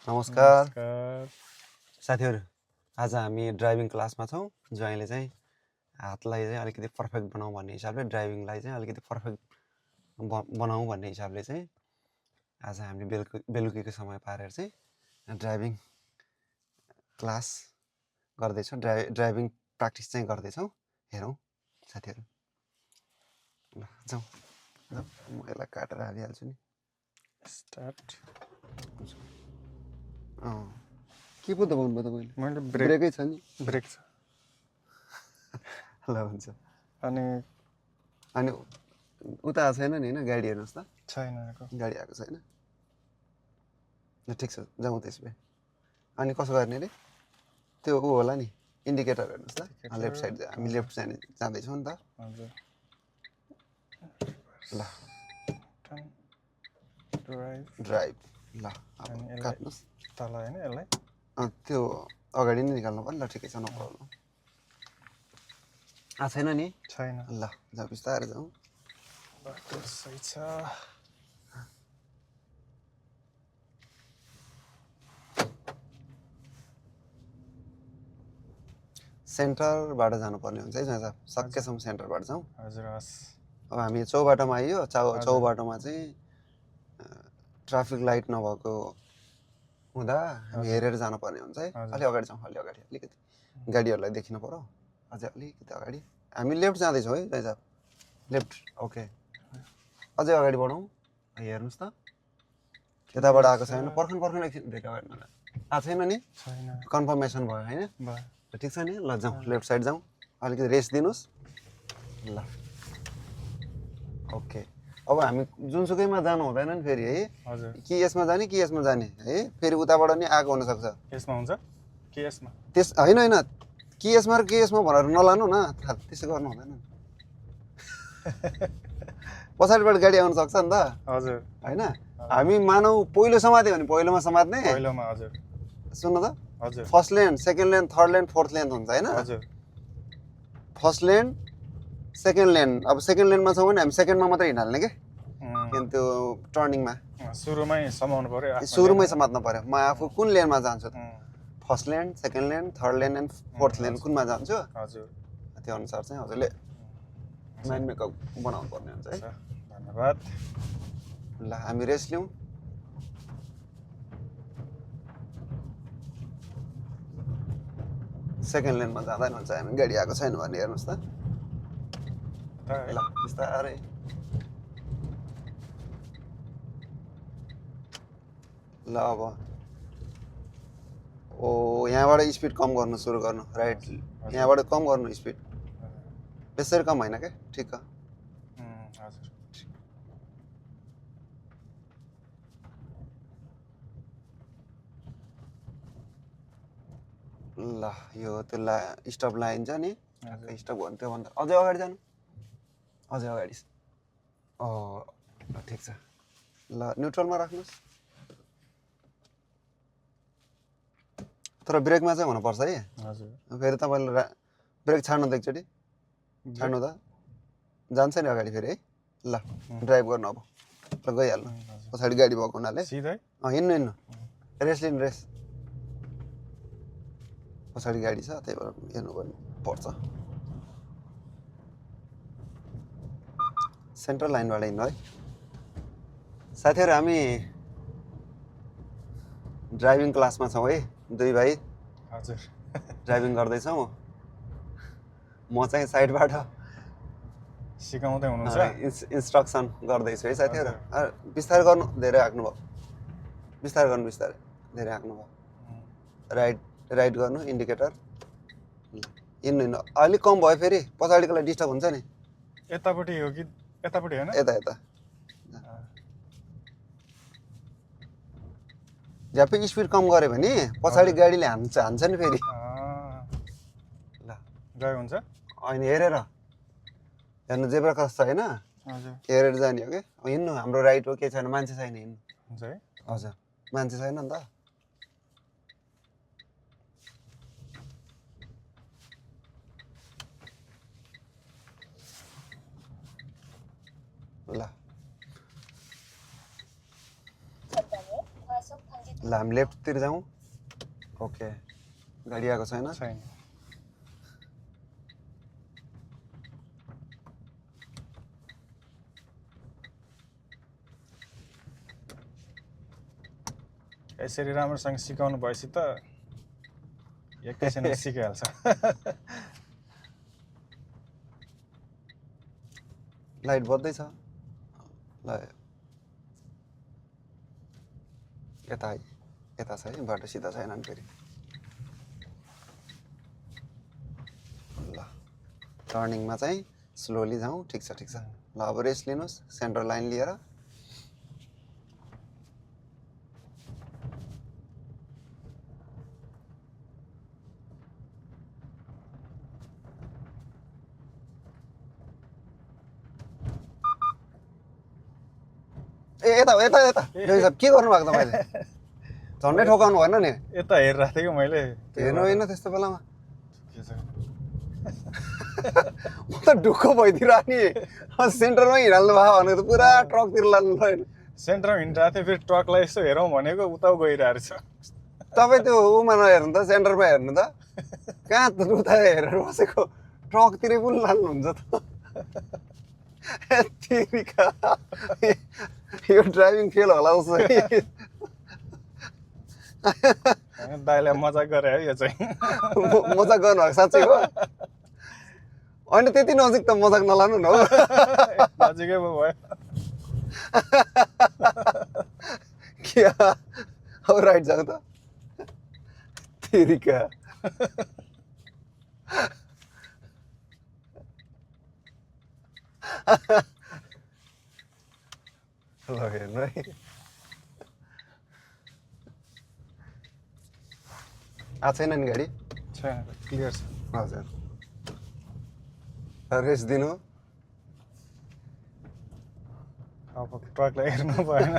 नमस्कार नमस्कार। साथीहरु, आज हामी ड्राइभिङ क्लासमा छौँ। ज्वाइँले चाहिँ हातलाई चाहिँ अलिकति पर्फेक्ट बनाऊ भन्ने हिसाबले ड्राइभिङलाई चाहिँ अलिकति पर्फेक्ट बनाऊ भन्ने हिसाबले चाहिँ आज हामीले बेलुकीको समय पारेर चाहिँ ड्राइभिङ क्लास गर्दैछौँ, ड्राइभिङ प्र्याक्टिस चाहिँ गर्दैछौँ। हेरौँ साथीहरु, ल जाउँ। म यसलाई काटेर हालिहाल्छु नि। स्टार्ट। के पो दबाउनु भयो तपाईँले? मैले ब्रेकै छ नि। ब्रेक छ। ल हुन्छ। अनि उता आएको छैन नि होइन? गाडी हेर्नुहोस् त। छैन आएको। गाडी आएको छैन। ल ठिक छ, जाउँ त्यसो भए। अनि कसो गर्ने रे? त्यो ऊ होला नि, इन्डिकेटर हेर्नुहोस् त। लेफ्ट साइड हामी लेफ्ट जाँदैछौँ नि त। हजुर। ल ड्राइभ। ल अब काट्नुहोस्। तल होइन यसलाई? त्यो अगाडि नै निकाल्नु पर्यो। ल ठिकै छ, नो प्रब्लम। छैन नि? छैन। ल जाउँ, बिस्तारै जाउँ। बाटो सही छ। सेन्टरबाट जानुपर्ने हुन्छ है जहाँ सकेसम्म सेन्टरबाट जाउँ। हजुर हस्। अब हामी चौबाटोमा आइयो। चौबाटोमा चाहिँ ट्राफिक लाइट नभएको हुँदा हामी हेरेर जानुपर्ने हुन्छ है। अलि अगाडि जाउँ, अलि अगाडि, अलिकति गाडीहरूलाई देखिनु पर्यो। अझै अलिकति अगाडि हामी लेफ्ट जाँदैछौँ है जहाँ लेफ्ट। ओके, अझै अगाडि बढौँ। हेर्नुहोस् त, यताबाट आएको छैन। पर्खन एकछिन, ब्रेक अगाडि आएको छैन नि? कन्फर्मेसन भयो होइन? ठिक छ नि? ल जाउँ, लेफ्ट साइड जाउँ। अलिकति रेस्ट दिनुहोस्। ल ओके, अब हामी जुनसुकैमा जानु हुँदैन नि फेरि है? कि यसमा जाने कि यसमा जाने है? फेरि उताबाट नि आएको हुनसक्छ। यसमा हुन्छ कि यसमा? होइन, कि यसमा र कि यसमा भनेर नलानु न, त्यसो गर्नु हुँदैन। पछाडिबाट गाडी आउन सक्छ नि त। हजुर। होइन, हामी मानौ पहिलो समात्यो भने पहिलोमा समात्ने। पहिलोमा। हजुर। सुन्नु त, हजुर। First lane, second lane, third lane, fourth lane हुन्छ होइन? हजुर। First lane, second lane. अब सेकेन्ड लेनमा छौँ भने हामी सेकेन्डमा मात्रै हिँड्हाल्ने के? किन त्यो टर्निङमा सुरुमै समाउनु पर्यो। सुरुमै समात्नु पर्यो। म आफू कुन लेनमा जान्छु त? First lane, second lane, third lane and fourth lane कुनमा जान्छु? हजुर। त्यो अनुसार चाहिँ हजुरले माइन्ड मेकअप बनाउनु पर्ने हुन्छ है। धन्यवाद। ल हामी रेस्ट लिउँ। सेकेन्ड लेनमा जाँदा नि हुन्छ। हामी गाडी आएको छैन भने हेर्नुहोस् त। ल बिस्तारै। ल अब यहाँबाट स्पिड कम गर्नु सुरु गर्नु। राइट, यहाँबाट कम गर्नु स्पिड। बेसरी कम होइन क्या? ठिक छ। ल यो त्यो स्टप लाइन छ नि, स्टप भन्नु त्योभन्दा अझै अगाडि जानु। अझै अगाडि। ल ठिक छ। ल न्युट्रलमा राख्नुहोस्। तर ब्रेकमा चाहिँ हुनुपर्छ है। हजुर। फेरि तपाईँले ब्रेक छाड्नु त एकचोटि। छाड्नु त जान्छ नि अगाडि फेरि है। ल ड्राइभ गर्नु अब। ल गइहाल्नु। पछाडि गाडी भएको हुनाले हिँड्नु। रेस्ट लिनु, रेस्ट। पछाडि गाडी छ, त्यही भएर हेर्नु पर्छ। सेन्ट्रल लाइनबाट हिँड्नु है साथीहरु। हामी ड्राइभिङ क्लासमा छौँ है, दुई भाइ। हजुर। ड्राइभिङ गर्दैछौँ। म चाहिँ साइडबाट सिकाउँदै हुनुहुन्छ? इन्स्ट्रक्सन गर्दैछु है साथीहरु। बिस्तारै गर्नु, धेरै हाँक्नु भयो। बिस्तारै गर्नु, बिस्तारै, धेरै हाँक्नु भयो। राइट गर्नु, इन्डिकेटर। हिँड्नु। अलिक कम भयो फेरि, पछाडिकोलाई डिस्टर्ब हुन्छ नि। यतापट्टि हो कि यतापट्टि होइन? यता। झ्याप्पै स्पिड कम गऱ्यो भने पछाडि गाडीले हान्छ नि फेरि। ल गयो हुन्छ? होइन, हेरेर हेर्नु। जेब्रा क्रस छ होइन? हेरेर जाने हो क्या? हिँड्नु। हाम्रो राइट हो, के छैन, मान्छे छैन, हिँड्नु। हुन्छ है? हजुर, मान्छे छैन नि त। ल ल हामी लेफ्टतिर जाउँ ओके गाडी आएको छैन छैन यसरी राम्रोसँग सिकाउनु भएपछि त एकैछिनमा सिकिहाल्छ लाइट बज्दैछ ल यता यता छ है बाटो सिधा छैन नि फेरि ल टर्निङमा चाहिँ स्लोली जाउँ ठिक छ ल अब रेस्ट लिनुहोस् सेन्टर लाइन लिएर ए यता यता यता के गर्नु भएको तपाईँले झन्डै ठोकाउनु भएन नि यता हेरिरहेको थिएँ कि मैले हेर्नु होइन त्यस्तो बेलामा के छ म त ढुक्क भइदिरहेको नि सेन्टरमा हिँडाल्नु भयो भने त पुरा ट्रकतिर लानु भयो सेन्टरमा हिँडिरहेको थिएँ फेरि ट्रकलाई यसो हेरौँ भनेको उता गइरहेको छ तपाईँ त्यो उमा नहेर्नु त सेन्टरमा हेर्नु त कहाँ त उता हेरेर बसेको ट्रकतिरै पनि लानुहुन्छ त यत्तिका यो ड्राइभिङ फेल होला जस्तो दाइलाई मजाक गरे है यो चाहिँ मजाक गर्नुभएको साँच्चै हो होइन त्यति नजिक त मजाक नलानु न हो नजिकै पो भयो के अब राइट जाऊ त तेरिका ल हेर्नु है आएको छैन नि गाडी छैन क्लियर छ हजुर रेस्ट दिनु अब ट्रकलाई हेर्नु भएन